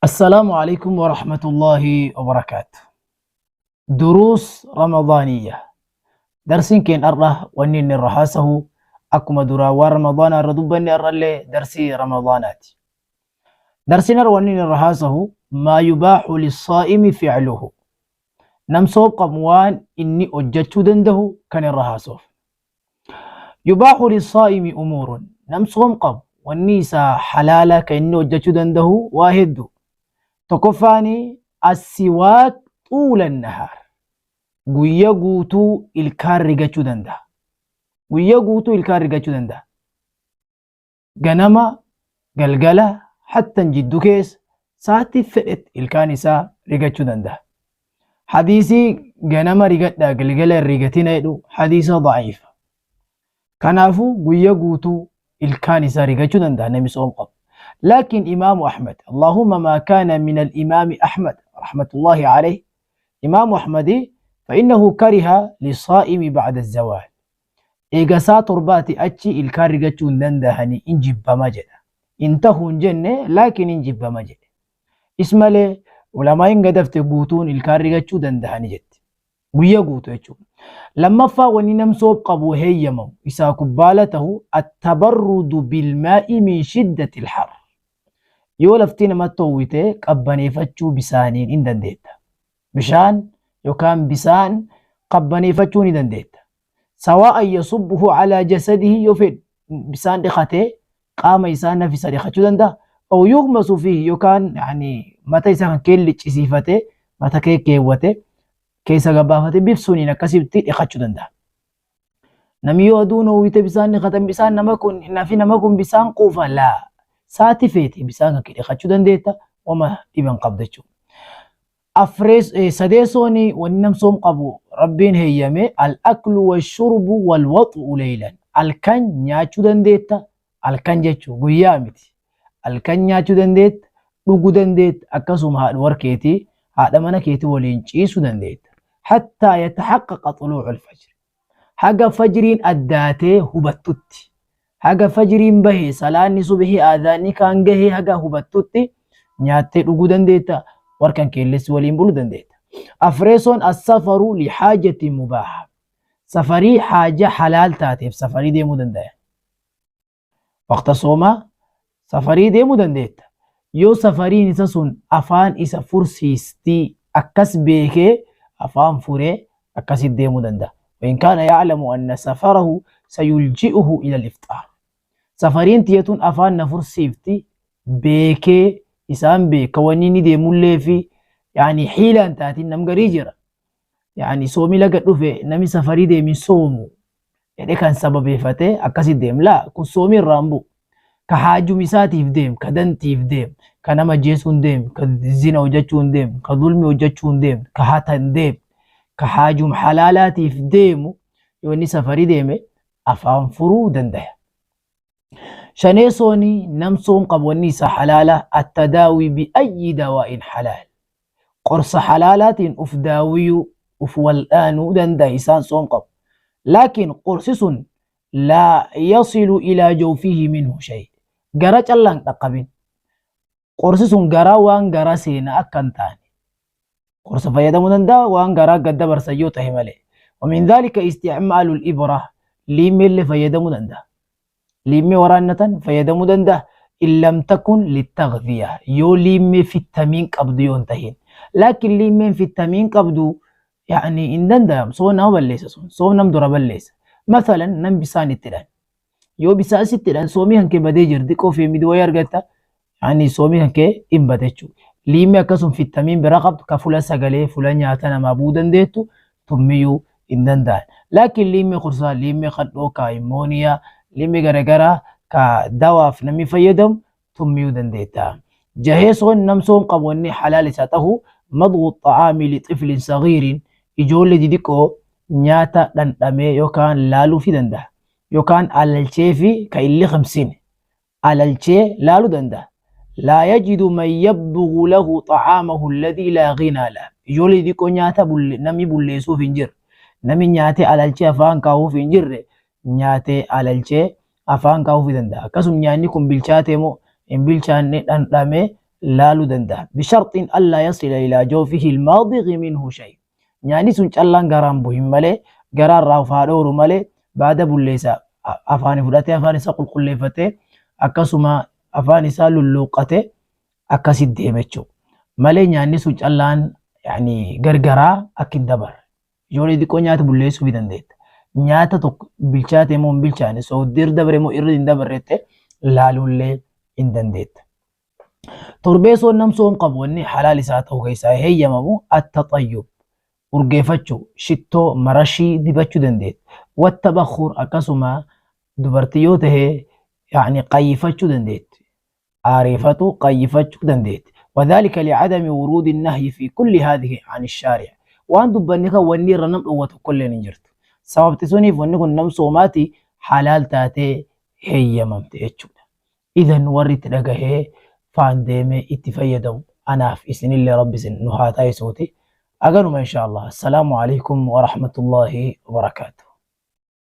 Assalaamu alaikum warahmatullaahi wabarakaatu. Duruus Ramadaaniyya. Darsiin keen har'a wanni inni irra haasahu akkuma duraa waan Ramadaanaa irra dubbanne har'allee darsii Ramadaanaati. Darsiin har'a wanni inni irra haasahu maa yubaaxu lissaa'imi fi'luhu. Nam soom qabu waan inni hojjechuu danda'u kan irra haasoof. Yubaaxu lissaa'imi umuurun. Nam soom qabu wanni isaa halaala kan inni hojjechuu danda'u waa hedduu. Tokkoffaani assiwaak xuula nahaar. Guyya guutuu ilkaan rigachuu danda'a. Guyya guutuu ilkaan rigachuu danda'a. Ganama, galgala, hattan jiddu keessa sa'aatii fedhetti ilkaan isaa rigachuu danda'a. Hadiisii ganama rigadhaa galgala hin rigatina jedhu hadiisa da'iifa. Kanaafuu guyya guutuu ilkaan isaa rigachuu danda'a namni soom qabu. Laakiin Imaamu Ahmad, Allahumma maa kaana min al-Imaami Ahmad rahmatullahi alayhi, Imaamu Ahmadi fa'innahu kariha lisaa'imi ba'da zawaal. Eega saa torbaati achi ilkaan rigachuu hin dandahani in jibbama jedha. Hin tahu hin jenne laakiin hin jibbama jedhe. Is malee ulamaa'iin gadafte guutuun ilkaan rigachuu dandahani jetti. Guyya guutu jechuudha. Lammaffaa wanni nam soob qabu heeyyamamu isaa kubbaala tahu attabarrudu bilmaa'i min shiddati alhar. Yoo lafti namatti howwite qabbaneefachuu bisaaniin hin dandeetta. Bishaan yookaan bisaan qabbaneefachuu ni dandeetta. Sawaa'an yasubbuhu alaa jasadihi yoo fedhe bisaan dhiqatee qaama isaa nafisa dhiqachuu danda'a. Aw yughmasu fiihi yookaan yani mata isaa kan kee liccisiifatee mata kee keewwate keessa gabbaafatee bifsuuniin akkasitti dhiqachuu danda'a. Namni yoo aduun hoo'ite bisaan dhiqatan bisaan nama kun nafi nama kun bisaan quufa laa saati feete bisaan kan kee dhiqachuu dandeetta wama dhiban qabda jechuudha. Afrees sadeessooni wanni nam soom qabu Rabbiin heeyyame al-aklu wash-shurbu wal-wax'u laylan. Halkan nyaachuu dandeetta, halkan jechuu guyyaa miti. Halkan nyaachuu dandeetta, dhugu dandeetta, akkasuma haadha warkeetii, haadha mana keetii waliin ciisuu dandeetta. Hattaa yatahaqqaqa xuluu'ul fajr. Haga fajriin addaatee hubattutti. Haga fajriin bahe salaanni subhii aadaanni kaan gahee haga hubattutti nyaattee dhuguu dandeetta, warkan keellessi waliin bulu dandeetta. Afreesoon as-safaru li haajati mubaaha. Safarii haaja halaal taateef safarii deemuu dandaya. Waqta soomaa safarii deemuu dandeetta. Yoo safariin isa sun afaan isa fursiistii akkas beekee afaan furee akkasitti deemuu danda'a. Wain kaana ya'lamu anna safarahu sayulji'uhu ila al-ifxaar. Safariin tiyya tun afaan na fursiifti beekee isaan beeka wanni inni deemullee fi yaani hiilaan taatiin nam garii jira. Yaani soomi laga dhufe nami safarii deemin soomu jedhe kan sababeeffatee akkasitti deem. Laa kun soomii irraa hin bu'u. Ka haajum isaatiif deem, ka dantiif deem, ka nama ajjeesuu hin deem, ka zina hojjechuu hin deem, ka zulmi hojjechuu hin deem, ka hata hin deem, ka haajum halaalaatiif deemu yoo inni safarii deeme afaan furuu dandaya. Shaneesooni nam soom qabu wanni isaa halaala attadaawii bi ayyi dawaa'in halaal. Qorsa halaalaatiin uf daawiyuu, uf waldhaanuu danda'a isaan soom qabu. Laakiin qorsi sun laa yasilu ilaa jawfihi minhu shay. Gara callaan dhaqqabin. Qorsi sun garaa waan garaa seena akka hin taane. Qorsa fayyadamuu danda'a waan garaa gad dabarsan yoo tahe malee. Wamin dhaalika isticmaalu ibra liimmeellee fayyadamuu danda'a. Liimmee waraannatan fayyadamuu danda'a. In lam takun littaghziya yoo liimmee fittamiin qabdu yoo hin tahin. Laakiin liimmeen fittamiin qabdu yaani hin danda'amu. Soom nama balleessa sun. Soom nam dura balleessa. Masalan nam bisaan itti dhan. Yoo bisaan sitti dhan soomii kan kee badee jira. Diqoo fi midi wayii argatta. Yaani soomii kan kee hin bade jechuudha. Liimmee akkasuma fittamiin bira qabdu ka fula sagalee fula nyaata namaa bu'uu dandeettu tummiyyuu hin danda'an. Laakiin liimmee kursaa, liimmee kadhoo, ka immooniyaa, liimmee garagaraa ka dawaaf namni fayyadamu tummiyuu dandeetta. Jaheesoon nam soom qabu wanni halaal isaa tahu madgu xa'aami li xiflin sagiirin ijoollee didiqqoo nyaata dhandhamee yookaan laaluufi danda'a. Yookaan alalcheefi ka hin liqimsine alalchee laalu danda'a. Laa yajidu man yabdugu lahu xa'aamahu alladhii laa ghinaa lah. Ijoollee xixiqqoo nyaata namni bulleessuuf hin jirre, namni nyaatee alalchee afaan kaa'uuf hin jirre nyaatee alalchee afaan kaa'uuf danda'a. Akkasuma nyaanni kun bilchaatee moo hin bilchaanne dhandhamee Laaluu danda'a. Bisharxin allaa yasila ilaa jawfihi ilmaadigi minhu shay. Nyaanni sun callaan garaan buhin malee, garaa irraa of haa dhooru malee, baada bulleessa afaani fudhatee afaan isaa qulqulleeffatee akkasuma afaan isaa lulluuqqatee akkasitti deema jechuudha. Malee nyaanni sun callaan yani gargaraa akka hin dabarre. Ijoollee xiqqoo nyaata bulleessuu fi dandeetta. Nyaata tokko bilchaate moo hin bilchaane, soogiddi irra dabare moo irra hin dabarrette laaluullee hin dandeetta. Torbeessoon nam soom qabu wanni halaal isaa ta'u keessaa heeyyamamu attaxayyub, urgeeffachuu, shittoo, marashii dibachuu dandeetta. Wattabakhur, akkasuma dubartii yoo tahe yaani qayyifachuu dandeetti. Aareefatu qayyifachuu dandeetti. Wadhalika li'adami wuruudi nahyi fi kulli haadhihi ani shaari'a. Waan dubbanni kan wanni irra nam dhowwa tokkolleen hin jirtu. Sababti suniif wanni kun nam soomaati halaal taatee heeyyamamte jechuudha. Idan warri itti dhagahee faan deemee itti fayyadamu anaaf isinillee Rabbi isin nu haa taasisuuti. Aganuma insha Allah. Assalaamu alaikum wa rahmatullahi wa barakaatuh.